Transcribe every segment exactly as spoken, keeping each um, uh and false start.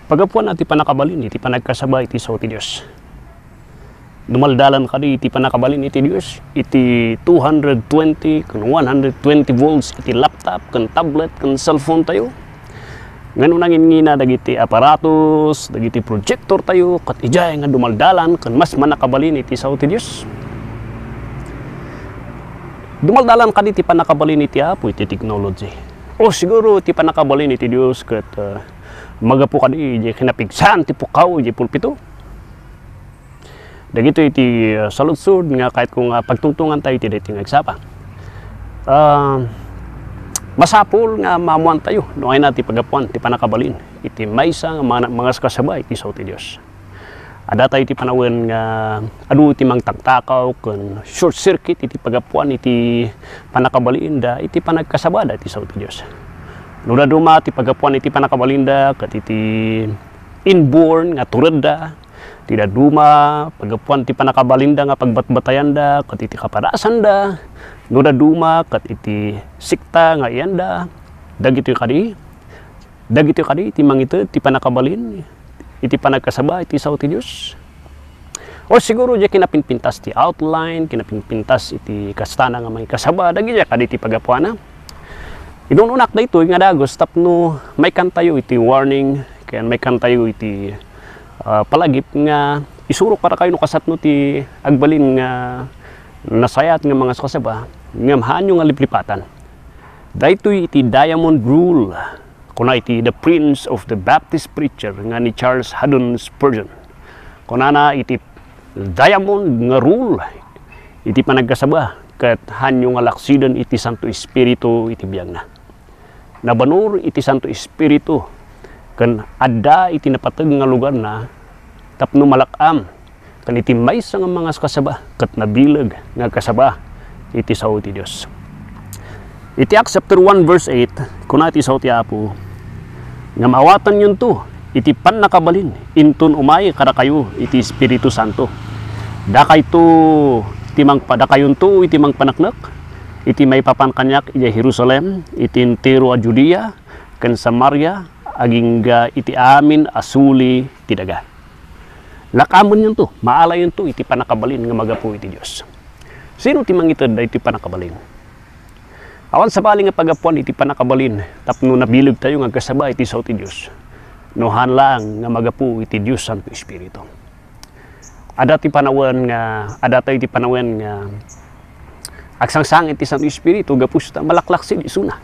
Paggapuan ti pannakabalin iti panagkasaba iti sao ti Dios. Dumaldalan kadi iti pannakabalin iti Dios, iti two hundred twenty ken one hundred twenty volts iti laptop ken tablet ken cellphone tayo. Ngano nangingina dagiti aparatos, dagiti projector tayo, ket idiay nga dumaldalan ken mas mannakabalin iti sao ti Dios. Dumaldalan kadi ti pannakabalin iti Apo iti technology. O siguro ti pannakabalin iti Dios ket, ah, magapu kadi idiay kinapigsan ti pukkaw idiay pulpito. Dagitoy iti, ah, saludsod nga kayatko nga pagtungtungan tayo iti daytoy nga agsapa. Ah, masapul nga maammoan tayo no ania ti paggapuan ti pannakabalin iti maysa nga mga, mga kasaba iti sao ti Dios. Adda tayo iti panawen nga adu iti mangtaktakaw ken short circuit iti paggapuan iti pannakabalinda iti panagkasabada iti sao ti Dios. No dadduma ti paggapuan iti pannakabalinda ket iti inborn nga turedda, ti dadduma paggapuan ti pannakabalinda nga pagbatbatayanda ket iti kapadasanda, no dadduma ket iti sekta nga iyanda, dagitoy kadi, dagitoy kadi ti mangited ti pannakabalin iti panagkasaba iti sao ti Dios. O siguro, diay kinapinpintas ti outline, kinapinpintas iti kastana nga mangikasaba, dagiti kadi ti paggapuana. Inununak daytoy nga dagus tapno maikantayo iti warning, ken maikantayo iti, ah, palagip nga isurok kadakayo no kasatno ti agbalin nga nasayaat nga mga kasaba, ngem haanyo nga liplipatan. Daytoy iti Diamond Rule. Kuna iti The Prince of the Baptist Preacher nga ni Charles Haddon Spurgeon. Kunana iti diamond nga rule iti panagkasaba ket haanyo nga laksiden iti Santo Espiritu iti biagna. Nabanur iti Santo Espiritu ken adda iti napateg nga lugarna tapno malak-am ken iti maysa nga mga kasaba ket nabileg nga kasaba iti sao ti Dios. Iti Acts chapter one verse eight, kuna ti sao ti Apo, ngem awatanyonto iti pannakabalin inton umay kadakayo iti Espiritu Santo. Dakayto ti mangpa-, dakayonto iti mangpaneknek iti maipapan kaniak idiay Jerusalem, iti entero a Judea, ken Samaria, agingga iti amin a suli ti daga. Lak-amennonto, maalayonto iti pannakabalin nga magapu iti Dios. Sino ti mangited daytoy pannakabalin? Awan sabali nga paggapuan iti pannakabalin tapno nabilegtayo nga agkasaba iti sao ti Dios, no haan laeng nga magapu iti Dios Santo Espiritu. Adda ti panawen nga, adda tayo ti panawen nga agsangsangit ti Santo Espiritu gapu ta malaklaksid isuna.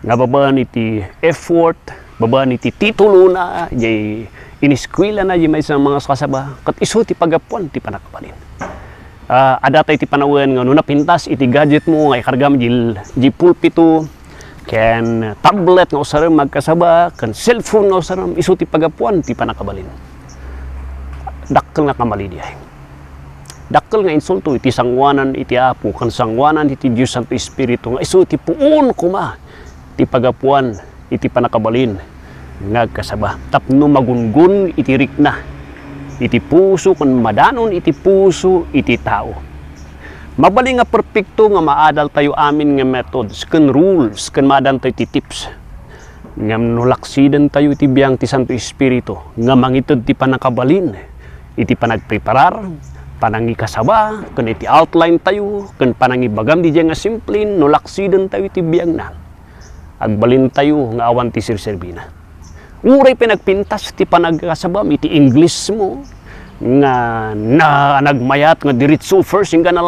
Nga babaen iti effort, babaen iti titulona, jay iniskuelana, jay maysa nga mga kasaba, ket isu ti paggapuan ti pannakabalin. Ah, adda tayo ti panawen nga no napintas iti gadget mo nga ikargam di, di pulpito, ken tablet nga usarem nga agkasaba, ken cellphone nga usarem, isu ti paggapuan ti pannakabalin. Dakkel nga kamali diay. Dakkel nga insulto iti sangoanan iti Apo ken sangoanan iti Dios Santo Espiritu nga isu ti puon koma ti paggapuan iti pannakabalin nga agkasaba tapno magungon iti rikna iti puso ken madanon iti puso iti tao. Mabalin nga perpekto nga maadal tayo amin nga methods ken rules ken maadan tayo ti tips. Ngem no laksiden tayo iti biang ti Santo Espiritu nga mangited ti pannakabalin iti panagpreparar, panangikasaba, ken iti outline tayo, ken panangibagam didiay nga simple, no laksiden tayo iti biangna, agbalin tayo nga awan ti serserbina. Uray pay nagpintas ti panagkasabam iti English mo nga na, nagmayat nga diretso first, inggana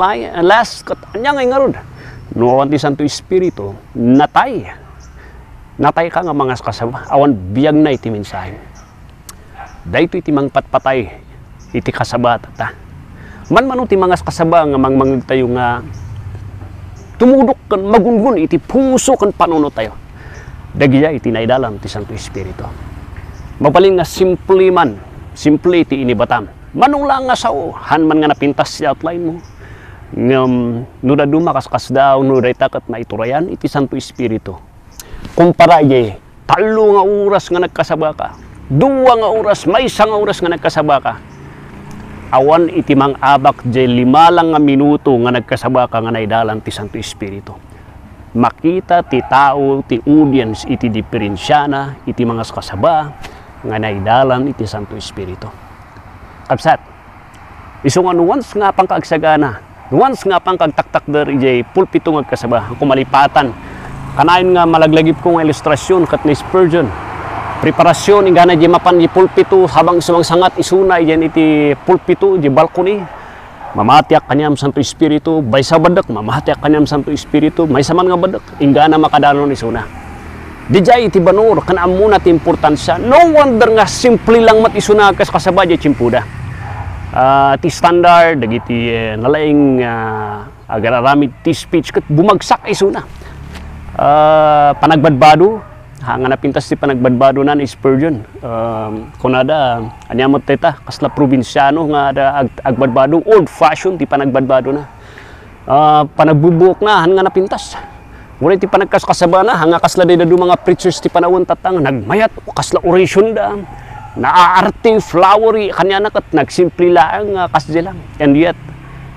last, ket ania ngay ngarud? No awan ti Santo Espiritu, natay. Natay ka nga mga kasaba, awan biagna iti mensahe. Daytoy ti mangpatpatay iti kasabata. Manmano ti mga kasaba nga mangmangegtayo nga tumudok ken magungon iti puso ken panunot tayo. Dagiya iti naidalan ti Santo Espiritu. Mabalin nga simple man, simple ti inibatam. Mano la nga sao, han man nga napintas ti outline mo. Ngem no dadduma kaskasdaaw, no dayta ket naiturayan iti Santo Espiritu. Kumpara idiay tallo nga oras nga nagkasabaka, dua nga oras, maysa nga oras nga nagkasabaka, awan iti mangabak diay lima lang nga minuto nga nagkasabaka nga naidalan ti Santo Espiritu. Makita ti tao, ti audience, iti diferensiana iti mga kasaba nga naidalan iti Santo Espiritu. Kabsat, isu nga no once nga apanka agsagana, no once nga apanka agtaktakder idiay pulpito nga agkasaba, kumalipatan, kanayon nga malaglagipko nga ilustrasyon ket ni Spurgeon, preparasyon, inggana idiay mapan idiay pulpito, habang sumangsangat isuna idiay iti pulpito, idiay balcony, mamatiak kaniam Santo Espiritu, maysa beddek, mamatiak kaniam Santo Espiritu, maysa man nga beddek, inggana makadanon isuna. Didiay iti banor, ken ammona ti importansia. No wonder nga simple lang met isuna nga agkaskasaba diay tiempoda. Ah, ti standard, dagiti, eh, nalaing, ah, agararamid ti speech, ket bumagsak isuna. Ah, panagbadbado, ha, nga napintas ti panagbadbadona ni Spurgeon. Um, kunada, ania met dayta, kasla probinsiano nga ada ag-, agbadbado, old fashion ti panagbadbadona. Ah, panagbubuokna, han nga napintas. Ngem iti panagkaskasabana, ha, nga kasla dayta dadduma nga preachers ti panawen tatta nga nagmayat, kasla orationda, naaarte, flowery, kaniana ket nagsimple laeng nga kasdiay lang. And yet,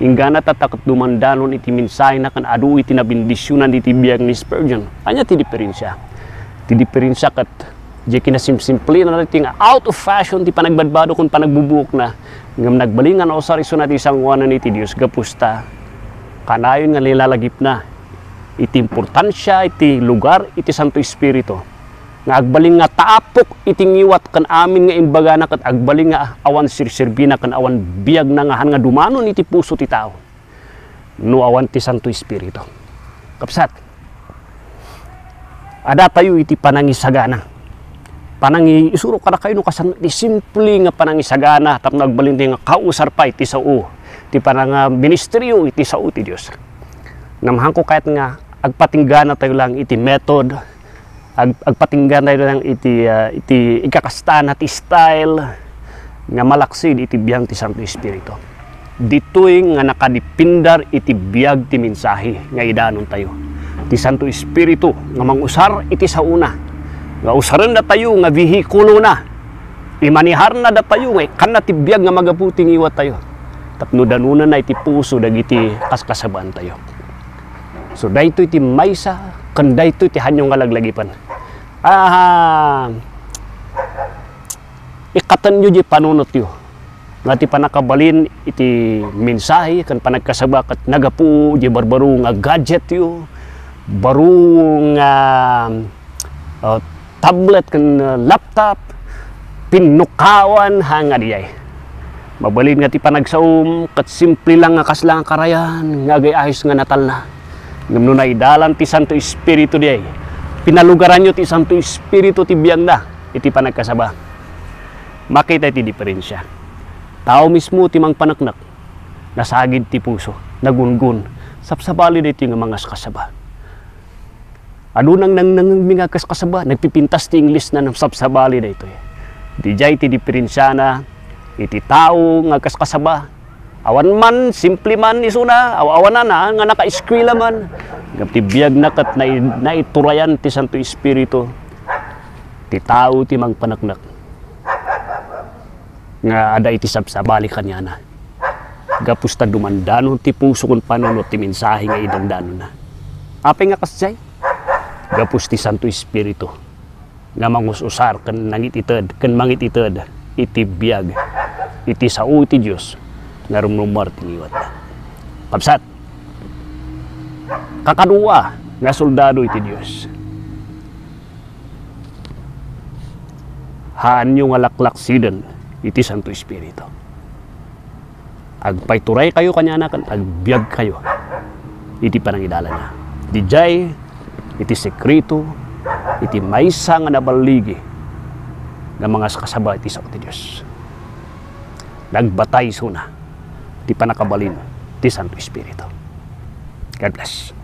inggana tatta ket dumandanon iti mensahena ken adu iti nabendisionan iti biag ni Spurgeon. Ania ti diferensia? Ti diferensia ket diay kinasimsimplena daytoy nga out of fashion ti panagbadbado ken panagbubuokna, ngem nagbalin nga nausar isuna ti sangoanan iti Dios gapu ta kanayon nga linalagipna iti importansia iti lugar iti Santo Espiritu nga agbalin nga taapok iti ngiwat ken amin nga imbagana ket agbalin nga awan serserbina ken awan biagna nga han nga dumanon iti puso ti tao no awan ti Santo Espiritu. Kabsat, adatayo iti panangisagana. Panangi-, isurok kadakayo no kasano ti simple nga panangisagana tapno agbalin ti nga kausar pay ti sao ti panangaministeryo iti sao ti Dios. Ngem hanko kayat nga agpatinggana tayo lang iti method, ag-, agpatinggana tayo lang iti, ah, iti ikakastana ti style nga malaksid iti biag ti Santo Espiritu. Ditoy nga nakadipindar iti biag ti mensahe nga idanon tayo. Ti Santo Espiritu nga mangusar iti saona, nga usaren datayo nga vehikulona, imaniharna datayo nga ikkanna ti biag nga magapu ti ngiwat tayo. Tapno danonanna iti puso dagiti kaskasabaan tayo. So, daytoy ti maysa, ken daytoy ti hanyo nga laglagipen. Ah, ikkatenyo diay panunotyo nga ti pannakabalin iti mensahe ken panagkasaba ket naggapu diay barbaro nga gadgetyo, baro nga, ah, tablet ken, ah, laptop, pinnukawan, ha, nga diay. Mabalin nga ti panagsaom ket simple lang nga kasla nga karayan nga agay-ayos nga natalna. Ngem no naidalan ti Santo Espiritu diay, pinalugaranyo ti Santo Espiritu ti biagna iti panagkasaba. Makita ti diferensia. Tao mismo ti mangpaneknek, nasagid ti puso, nagungon, sabsabali daytoy nga mangaskasaba. Adu nangnangnangmi nga agkaskasaba, nagpipintas ti English na, sabsabali daytoy. Didiay ti diferensiana iti tao nga agkaskasaba. Awan man, simple man isuna, aw-, awan a nga nakaeskwela man. Ngem ti biagna ket nai-, naiturayan ti Santo Espiritu. Ti tao ti mangpaneknek nga adda iti sabsabali kaniana. Gapu ta dumandanon ti puso ken panunot ti mensahe nga idandanonna. Apay nga kasdiay? Gapu ti Santo Espiritu nga mangus-usar ken nangit-ited ken mangit-ited iti biag iti sao ti Dios nga rumrummuar ti ngiwatna. Kabsat, kakadua nga soldado iti Dios. Haanyo nga laklaksiden iti Santo Espiritu. Agpaituraykayo kaniana ken agbiagkayo iti panangidalanna. Didiay iti sekreto iti maysa nga naballigi nga mangaskasaba iti sao ti Dios. Nagbatay isuna ti pannakabalin ti Santo Espiritu. God bless.